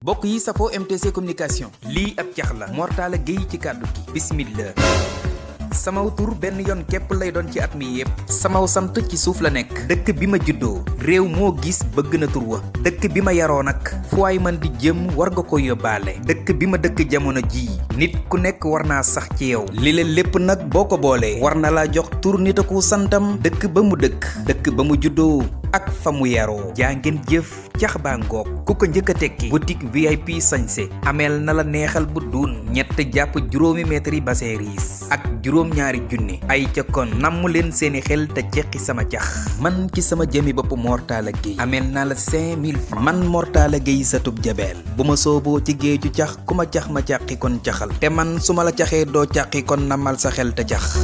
bokk yi safoo MTC communication lii ab cax la Mor Talla Gueye ci kàddu gi bismillah samaw tur benn yoon képp lay doon ci at mi yépp samaw sant ci suuf la nekk dëkk bi ma juddoo réew moo gis bëgg na tur wa dëkk bi ma yaroo nag fu waay man di jëm war nga ko yóbbaale dëkk bi ma dëkk jamono jii nit ku nekk war naa sax ci yow li leen lépp nag boo ko boolee war na laa jox tur nit aku santam dëkk ba mu dëkk ba mu juddoo ak fa mu yaroo jaa ngeen jëf cax baa ngoog ku ko njëkk a tekki boutique VIP sañse ameel na la neexal bu duun ñett jàpp juróomi mètre yi bassin riis ak juróom-ñaari junni ay ca kon namm leen seeni xel te ceqi sama cax man ci sama jëmi bopp Mor Talla Gueye ameel naa la 5000 francs man Mor Talla Gueye satub jabeel bu ma sooboo ci géeju cax ku ma cax ma càqi kon caxal te man su ma la caxee doo càqi kon namal sa xel te cax